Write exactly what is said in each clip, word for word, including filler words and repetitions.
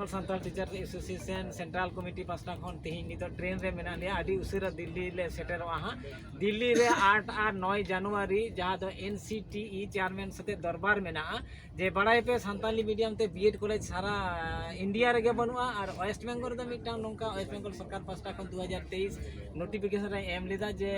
Santal teachers association central committee ᱯᱟᱥᱴᱟ ᱠᱷᱚᱱ ᱛᱮᱦᱮᱧ ᱱᱤᱛᱚᱜ ᱴᱨᱮᱱ ᱨᱮ ᱢᱮᱱᱟᱜ ᱞᱮᱭᱟ᱾ ᱟᱹᱰᱤ ᱩᱥᱟᱹᱨᱟ ᱫᱤᱞᱞᱤ ᱞᱮ ᱥᱮᱴᱮᱨᱚᱜᱼᱟ ᱦᱟᱸᱜ᱾ ᱫᱤᱞᱞᱤ ᱨᱮ ᱟᱴ ᱟᱨ ᱱᱚᱭ ᱡᱟᱱᱩᱣᱟᱨᱤ, ᱡᱟᱦᱟᱸ ᱫᱚ ᱮᱱ ᱥᱤ ᱴᱤ ᱤ ᱪᱮᱭᱟᱨᱢᱮᱱ ᱥᱟᱛᱮ ᱫᱚᱨᱵᱟᱨ ᱢᱮᱱᱟᱜᱼᱟ᱾ ᱡᱮ ᱵᱟᱲᱟᱭ ᱯᱮ, ᱥᱟᱱᱛᱟᱞᱤ ᱢᱤᱰᱤᱭᱟᱢ ᱛᱮ ᱵᱤ ᱮᱰ ᱠᱚᱞᱮᱡᱽ ᱥᱟᱨᱟ ᱤᱱᱰᱤᱭᱟ ᱨᱮᱜᱮ ᱵᱟᱹᱱᱩᱜᱼᱟ, ᱟᱨ ᱳᱭᱮᱥᱴ ᱵᱮᱝᱜᱚᱞ ᱨᱮᱫᱚ ᱢᱤᱫᱴᱟᱝ ᱱᱚᱝᱠᱟ ᱳᱭᱮᱥᱴ ᱵᱮᱝᱜᱚᱞ ᱥᱚᱨᱠᱟᱨ ᱯᱟᱥᱴᱟ ᱠᱷᱚᱱ ᱫᱩ ᱦᱟᱡᱟᱨ ᱛᱮᱭᱤᱥ ᱱᱳᱴᱤᱯᱷᱤᱠᱮᱥᱚᱱ ᱨᱮ ᱮᱢ ᱞᱮᱫᱟ ᱡᱮ,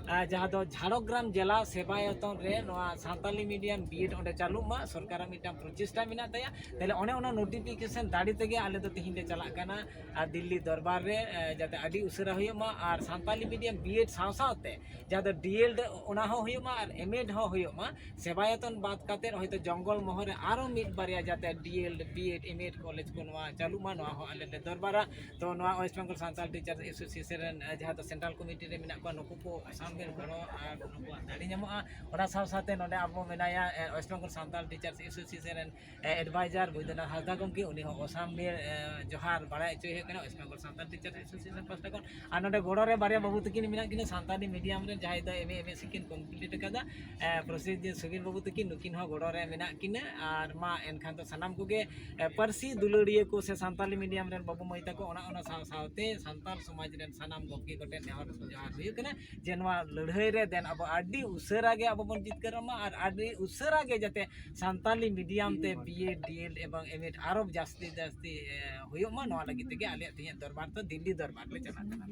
ᱟᱨ ᱡᱟᱦᱟᱸ ᱫᱚ ᱡᱷᱟᱲᱜᱨᱟᱢ ᱡᱮᱞᱟ ᱥᱮᱵᱟᱭᱚᱛᱚᱱ ᱨᱮ ᱱᱚᱣᱟ ᱥᱟᱱᱛᱟᱞᱤ ᱢᱤᱰᱤᱭᱟᱢ ᱵᱤ ᱮᱰ ᱚᱸᱰᱮ ᱪᱟᱹᱞᱩᱜ ᱢᱟ, ᱥᱚᱨᱠᱟᱨᱟᱜ ᱢᱤᱫᱴᱟᱝ ᱯᱨᱚᱪᱮᱥᱴᱟ ᱢᱮᱱᱟᱜ ᱛᱟᱭᱟ᱾ ᱛᱟᱦᱞᱮ ᱚᱱᱮ ᱚᱱᱟ ᱱᱳᱴᱤᱯᱷᱤᱠᱮᱥᱚᱱ ᱫᱟᱲᱮ ᱛᱮᱜᱮ ᱟᱞᱮ ᱫᱚ ᱛᱮᱦᱮᱧ ᱞᱮ ᱪᱟᱞᱟᱜ ᱠᱟᱱᱟ ᱟᱨ ᱫᱤᱞᱞᱤ ᱫᱚᱨᱵᱟᱨ ᱨᱮ, ᱮ, ᱡᱟᱛᱮ ᱟᱹᱰᱤ ᱩᱥᱟᱹᱨᱟ ᱦᱩᱭᱩᱜ ᱢᱟ ᱟᱨ ᱥᱟᱱᱛᱟᱞᱤ ᱢᱤᱰᱤᱭᱟᱢ ᱵᱤ ᱮᱰ ᱥᱟᱶ ᱥᱟᱶᱛᱮ ᱡᱟᱦᱟᱸ ᱫᱚ ᱰᱤ ᱮᱞ ᱮᱰ ᱚᱱᱟ ᱦᱚᱸ ᱦᱩᱭᱩᱜ ᱢᱟ ᱟᱨ ᱮᱢ ᱮᱰ ᱦᱚᱸ ᱦᱩᱭᱩᱜ ᱢᱟ᱾ ᱥᱮᱵᱟᱭᱚᱛᱚᱱ ᱵᱟᱫ ᱠᱟᱛᱮ ᱦᱚᱭᱛᱳ ᱡᱚᱝᱜᱚᱞ ᱢᱚᱦᱚᱞ ᱨᱮ ᱟᱨᱚ ᱢᱤᱫ ᱵᱟᱨᱭᱟ ᱡᱟᱛᱮ ᱰᱤ ᱮᱞ ᱮᱰ, ᱵᱤ ᱮᱰ, ᱮᱢ ᱮᱰ ᱠᱚᱞᱮᱡᱽ ᱠᱚ ᱱᱚᱣᱟ ᱪᱟᱹᱞᱩᱜ ᱢᱟ, ᱱᱚᱣᱟ ᱦᱚᱸ ᱟᱞᱮ ᱞᱮ ᱫᱚᱨᱵᱟᱨᱟ᱾ ᱛᱚ ᱱᱚᱣᱟ West Bengal Santal teacher association ᱨᱮᱱ, ᱮ, ᱡᱟᱦᱟᱸ ᱫᱚ ᱥᱮᱱᱴᱨᱟᱞ ᱠᱚᱢᱤᱴᱤ ᱨᱮ ᱢᱮᱱᱟᱜ ᱠᱚᱣᱟ, ᱱᱩᱠᱩ ᱠᱚ ᱥᱟᱶᱛᱮ ᱜᱚᱲᱚ ᱟᱨ ᱱᱩᱠᱩᱣᱟᱜ ᱫᱟᱲᱮ ᱧᱟᱢᱚᱜᱼᱟ᱾ ᱚᱱᱟ ᱥᱟᱶ ᱥᱟᱶᱛᱮ ᱱᱚᱰᱮ ᱟᱵᱚ ᱢᱮᱱᱟᱭᱟ, ᱮ, West Bengal Santal teachers association ᱨᱮᱱ, ᱮ, ᱮᱰᱵᱟᱭᱡᱟᱨ ᱵᱳᱭᱫᱚᱱᱟᱛᱷ ᱦᱟᱸᱥᱫᱟ ᱜᱚᱢᱠᱮ, ᱩᱱᱤ ᱦᱚᱸ ᱚᱥᱟᱢ ᱵᱮ, ᱮ, ᱡᱚᱦᱟᱨ ᱵᱟᱲᱟᱭ ᱦᱚᱪᱚᱭ ᱦᱩᱭᱩᱜ ᱠᱟᱱᱟ West Bengal Santal teachers association ᱯᱟᱥᱴᱟ ᱠᱷᱚᱱ᱾ ᱟᱨ ᱱᱚᱰᱮ ᱜᱚᱲᱚ ᱨᱮ ᱵᱟᱨᱭᱟ ᱵᱟᱹᱵᱩ ᱛᱟᱹᱠᱤᱱ ᱢᱮᱱᱟᱜ ᱠᱤᱱᱟ ᱥᱟᱱᱛᱟᱲᱤ ᱢᱤᱰᱤᱭᱟᱢ ᱨᱮᱱ, ᱡᱟᱦᱟᱸᱭ ᱫᱚ ᱮᱢ ᱮ, ᱮᱢ ᱮᱥ ᱠᱤᱱ ᱠᱚᱢᱯᱞᱤᱴ ᱟᱠᱟᱫᱟ, ᱮ, ᱯᱨᱚᱥᱮᱱᱡᱤᱛ ᱥᱩᱵᱤᱨ ᱵᱟᱹᱵᱩ ᱛᱟᱹᱠᱤᱱ, ᱱᱩᱠᱤᱱ ᱦᱚᱸ ᱜᱚᱲᱚ ᱨᱮ ᱢᱮᱱᱟᱜ ᱠᱤᱱᱟ᱾ ᱟᱨ ᱢᱟ ᱮᱱᱠᱷᱟᱱ ᱫᱚ ᱥᱟᱱᱟᱢ ᱠᱚᱜᱮ, ᱮ, ᱯᱟᱹᱨᱥᱤ ᱫᱩᱞᱟᱹᱲᱤᱭᱟᱹ ᱠᱚ ᱥᱮ ᱥᱟᱱᱛᱟᱲᱤ ᱢᱤᱰᱤᱭᱟᱢ ᱨᱮᱱ ᱵᱟᱹᱵᱩ ᱢᱟᱹᱭ ᱛᱟᱠᱚ, ᱚᱱᱟ, ᱚᱱᱟ ᱥᱟᱶ ᱥᱟᱶᱛᱮ ᱥᱟᱱᱛᱟᱲ ᱥᱚᱢᱟᱡᱽ ᱨᱮᱱ ᱥᱟᱱᱟᱢ ᱜᱚᱢᱠᱮ ᱠᱚᱴᱷᱮᱱ ᱱᱮᱦᱚᱨ ᱡᱚᱦᱟᱨ ᱦᱩᱭᱩᱜ ᱠᱟᱱᱟ ᱡᱮ ᱱᱚᱣᱟ ᱞᱟᱹᱲᱦᱟᱹᱭ ᱨᱮ ᱫᱮᱱ ᱟᱵᱚ ᱟᱹᱰᱤ ᱩᱥᱟᱹᱨᱟ ᱜᱮ ᱟᱵᱚ ᱵᱚᱱ ᱡᱤᱛᱠᱟᱹᱨᱚᱜ ᱢᱟ ᱟᱨ ᱟᱹᱰᱤ ᱩᱥᱟᱹᱨᱟ ᱜᱮ ᱡᱟᱛᱮ ᱥᱟᱱᱛᱟᱲᱤ ᱢᱤᱰᱤᱭᱟᱢ ᱛᱮ ᱵᱤ ᱮᱰ, ᱰᱤ ᱮᱞ ᱮᱰ ᱮᱵᱚᱝ ᱮᱢ ᱮᱰ ᱟᱨᱚ ᱡᱟᱹᱥᱛᱤ ᱡᱟᱹᱥᱛᱤ, ᱮ, ᱦᱩᱭᱩᱜ ᱢᱟ, ᱱᱚᱣᱟ ᱞᱟᱹᱜᱤᱫ ᱛᱮᱜᱮ ᱟᱞᱮᱭᱟᱜ ᱛᱮᱦᱮᱧᱟᱜ ᱫᱚᱨᱵᱟᱨ ᱫᱚ ᱫᱤᱞᱞᱤ ᱫᱚᱨᱵᱟᱨ ᱞᱮ ᱪᱟᱞᱟᱜ ᱠᱟᱱᱟ᱾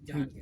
ᱡᱚᱦᱟᱨ ᱜᱮ᱾